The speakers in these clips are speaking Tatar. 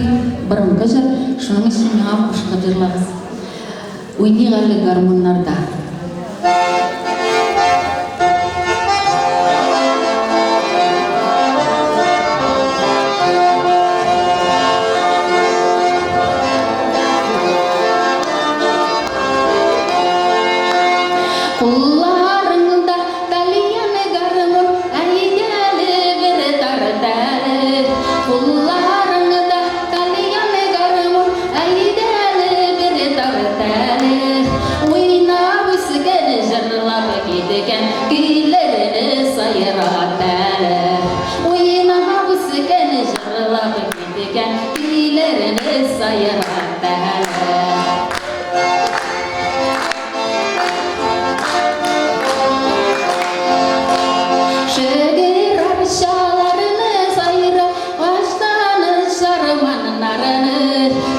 бик борынгы җыр, шуның өчен миңа кушылып җырлагыз. Уйныйк әле гармуннарда. Кулларыңда тальян гармун, әйдә әле бер тарт әле. Кулларыңда тальян гармун, әйдә әле бер тарт әле. Уйнап үскән, җырлап киткән көйләрне сайрат әле. Уйнап үскән, җырлап киткән көйләрне сайрат әле. Шөгер арчаларны сайра, Аштаны сарманнарны.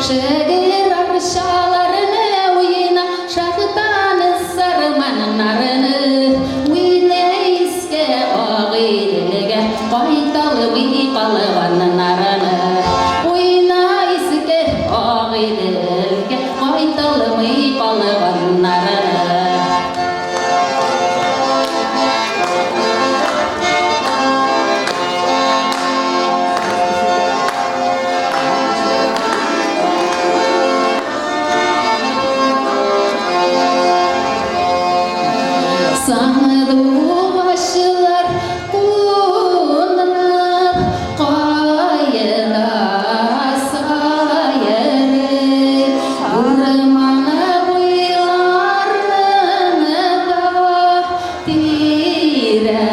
Шөгер арчаларны уйна, Шахтаны сарманнарны. Уйна искә Агыйделгә, Кайталмый калганнарны. Уйна искә Агыйделгә, Кайталмый калганнарны. Сандугачлар кунып каеда сайрый, Урман буйларында тирәктә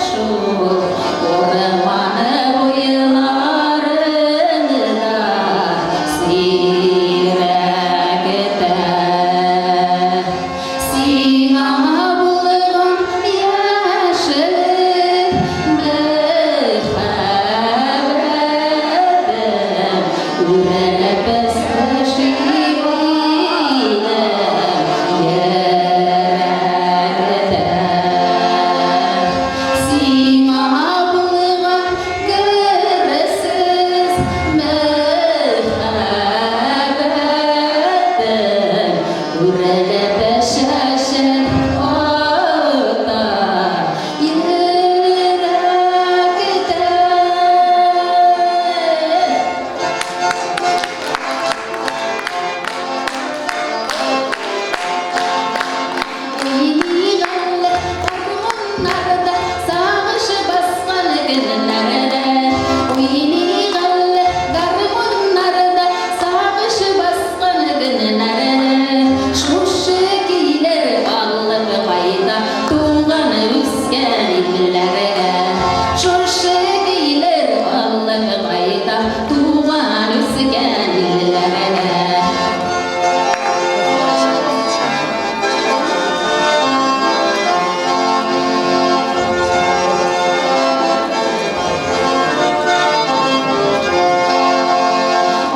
шул, Урман буйларында сирәктә. Сиңа булган яшел мәхәббәтем, Үрелеп минем йөрәктә. Сиңа булган керсез мәхәббәтем, Үрелеп чәчәк ата йөрәктә. Уйныйк әле гармуннарда, Сагыш баскан көннәрдә. Уйныйк әле гармуннарда, Сагыш баскан көннәрдә. Шушы көйләр алып кайта Туган үскән илләргә. Шушы көйләр алып кайта Туган үскән илләргә.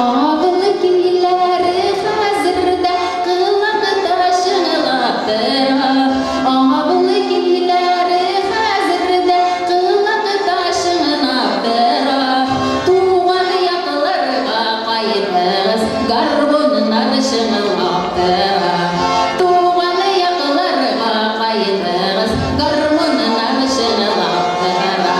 Авыл көйләре хәзер дә колакта чыңлап тора. Авыл көйләре хәзер дә колакта чыңлап тора. Туган якларга кайтыгыз, гармуннар чыңлап тора. Туган якларга кайтыгыз, гармуннар чыңлап тора.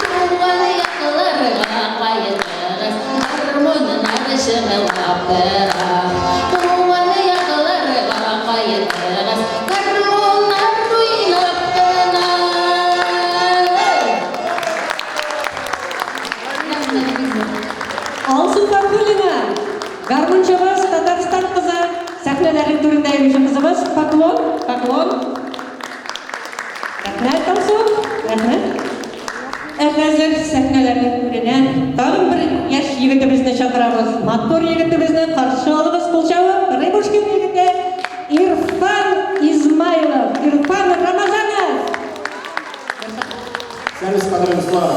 Туган якларга кайтыгыз, гармуннар чыңлап тора. Туган якларга кайтыгыз, гармуннар уйнап кына. Алсу Фәтхуллина, гармунчыбыз, Татарстан кызы, сәхнәләрнең түрендә йөрүче кызыбыз. Поклон, поклон. Рәхмәт, Алсу, рәхмәт. Ә хәзер сәхнәләрнең түренә тагын бер яшь егетебезне чакырабыз. Матур егетебезне каршы алыгыз кул чабып, Рыбушкин егете Ирфан Измайлов, Ирфан Рамазанов. Сәлам, кадерле дуслар.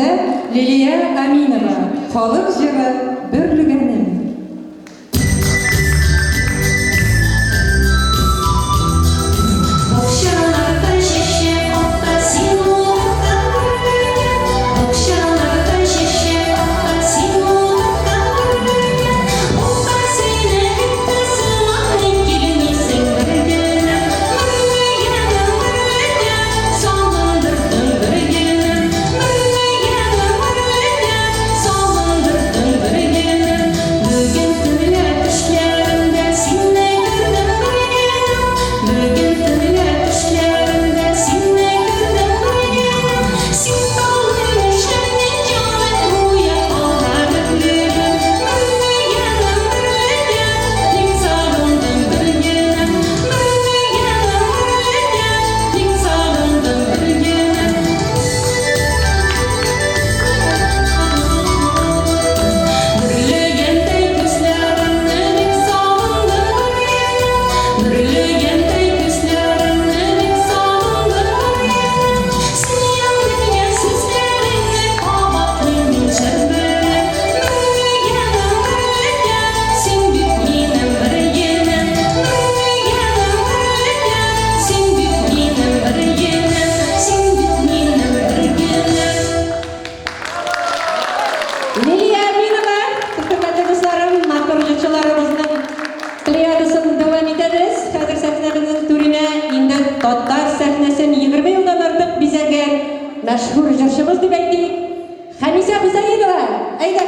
Сәхнәдә Лилия Аминова, халык җыры Бөрлегәнем. Бакчаларда чәчәк ата син утырткан бөрлегән. Бакчаларда чәчәк ата син утырткан бөрлегән. Укка сине көтте сыман, ник килмисең бергәләп? Бөрлегәнем, бөрлегән, сагындырдың бергәләп. Бөрлегәнем, бөрлегән, сагындырдың бергәләп. Бүген төнлә төшләремдә сине күрдем бергәләп. Бүген төнлә төшләремдә сине күрдем бергәләп. Син таулы яшьләрнең җанын гүя алга бөрлегән. Бөрлегәнем, бөрлегән, бик сагындым бергәләп. Бөрлегәнем, бөрлегән, бик сагындым бергәләп. Бөрлегәндәй күзләреңне бик сагындым бергәләп. Бөрлегәндәй күзләреңне бик сагындым бергәләп. Сөям дигән сүзләреңне кабатлыйм мин җыр белән. Бөрлегәнем, бөрлегән, син бит минем бер генәм. Бөрлегәнем, бөрлегән, син бит минем бер генәм. Син бит минем бер генәм. Лилия Аминова, хөрмәтле дусларым, матур җырчыларыбызның плеядасын дәвам итәбез. Хәзер сәхнәбезнең түренә инде татар сәхнәсен 20 елдан артык бизәгән мәшһүр җырчыбыз дип әйтик, Хәмисә Хөсәенова. Әйдә,